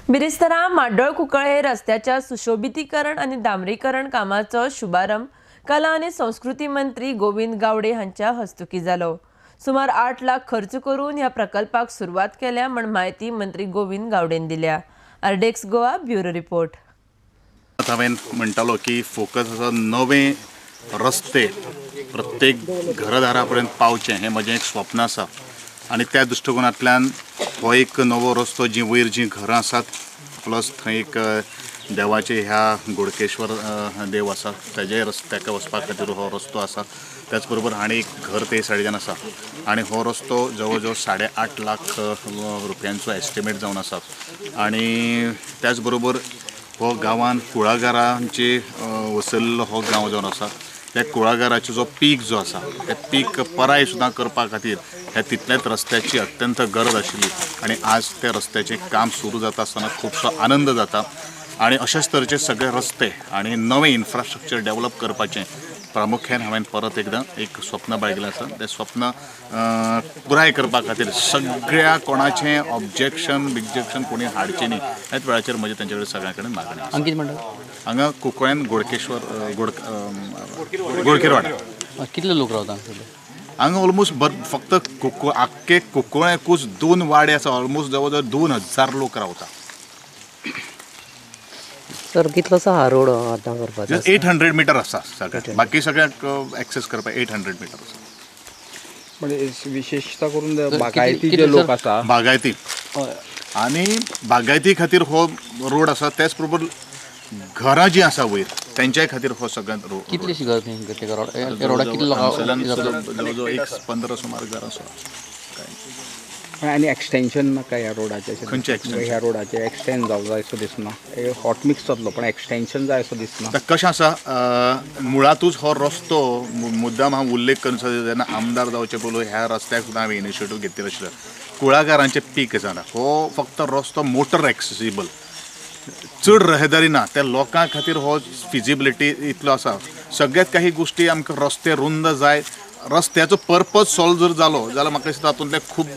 बिरेस्तारा माड्डोळ कुंकळे रस्त्याच्या सुशोभितीकरण आनी डांबरीकरण कामाचो शुभारंभ कला आनी संस्कृती मंत्री गोविंद गावडे हांच्या हस्तुकीं जालो. सुमार 8 लाख खर्च करून ह्या प्रकल्पाक सुरवात केल्या म्हण म्हायती मंत्री गोविंद गावडेन दिल्या. आरडेक्स गोवा ब्युरो रिपोर्ट. हांवें म्हणटालो की फोकस आसा नवे रस्ते प्रत्येक घरदारा पर्यंत पावचें हें म्हजें एक स्वप्न आसा आनी त्या दृश्टिकोनांतल्यान हो एक नवो रस्तो जी वयर जीं घरां आसात प्लस थंय एक देवाचे ह्या गोडकेश्वर देव आसा तेजे रस्त्याक वचपा खातीर हो रस्तो आसा. त्याच बरोबर आनी एक घर ते सायडीच्यान आसा आनी हो रस्तो जवळ जवळ 8.5 लाख रुपयांचो एस्टिमेट जावन आसा आनी त्याच बरोबर हो गांवान कुळागरांचे वसयल्लो हो गांव जावन आसा. त्या कुळागराचो जो पीक जो आसा ते पीक पराय सुद्दां करपा खातीर ह्या तितल्याच रस्त्याची अत्यंत गरज आशिल्ली आनी आज त्या रस्त्याचें काम सुरू जाता आसतना खुबसो आनंद जाता आनी अशेच तरेचे सगळे रस्ते आनी नवें इन्फ्रास्ट्रक्चर डेवलप करपाचें प्रामुख्यान हांवें परत एकदां एक स्वप्न बाळगिल्लें आसा. तें स्वप्न पुराय करपा खातीर सगळ्या कोणाचें ऑब्जेक्शन बिब्जेक्शन कोणी हाडचें न्ही ह्याच वेळाचेर म्हजें तेंचे कडेन सगळ्यां कडेन मागणें आसा. अंकीत म्हणटा हांगा कुंकळ्यान गोडकेश्वर गोडकेरवाडा. कितले लोक रावता हांगा? ऑलमोस्ट फक्त आख्खे कुंकळ्याकूच 2 वाडे आसा. ऑलमोस्ट जवळ जवळ 2000 लोक रावता. सर कितलोसो हा रोड आतां करपाचो? 800 मिटर आसा सगळें, बाकी सगळ्याक एक्सेस करपाक 800 मिटर आसा. म्हणजे विशेषता करून बागायती जे लोक आसा बागायती आनी बागायती खातीर हो रोड आसा. त्याच बरोबर घरां जीं आसा वयर तेंच्याय खातीर हो सगळ्यांत रोड. कितलीशी घर रोडाक कितले लोक जवळ जवळ 15 सुमार घरां आसा. आनी एक्सटेंशन नाका ह्या रोडाचें? खंयचें एक्सटेंशन? ह्या रोडाचें एक्सटेंड जावं जाय असो दिसना. हॉट मिक्स जातलो पण एक्सटेंशन जाय असो दिसना. कशें आसा मुळांतूच हो रस्तो मुद्दाम हांव उल्लेख करून जेन्ना आमदार जावचे पयलू ह्या रस्त्याक सुद्दां हांवें इनिशिएटीव घेतिल्लो आशिल्लो. कुळागरांचें पीक जालां हो फक्त रस्तो मोटर एक्सेसिबल चड रहदारी ना त्या लोकां खातीर हो फिजिबिलिटी इतलो आसा. सगळ्यात काही गोश्टी आमकां रस्ते रुंद जाय. रस्त्याचो पर्पज सॉल्व जर जालो जाल्यार म्हाका दिसता तातूंतलें खूब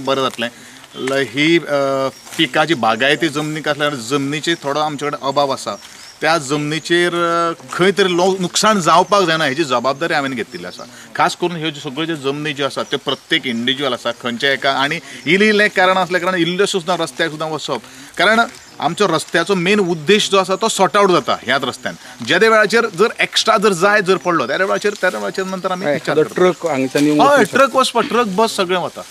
बरें जातलें. ही पिकाची बागायती जमनीक आसल्यार जमनीची थोडो आमचे कडेन अभाव आसा. त्या जमनीचेर खंय तरी नुकसाण जावपाक जायना हेजी जबाबदारी हांवें घेतिल्ली आसा. खास करून ह्यो सगळ्यो ज्यो जमनी ज्यो आसा त्यो प्रत्येक इंडिविज्युअल आसा खंयच्या एका आनी इल्लें इल्लें कारण आसल्या कारणान इल्ल्यो सुद्दां रस्त्याक सुद्दां वचप कारण आमचो रस्त्याचो मेन उद्देश जो आसा तो सॉर्ट आवट जाता ह्याच रस्त्यान. जेदे वेळाचेर जर एक्स्ट्रा जर जाय जर पडलो त्या वेळाचेर नंतर आमी ट्रक ट्रक वचपा ट्रक बस सगळें वता.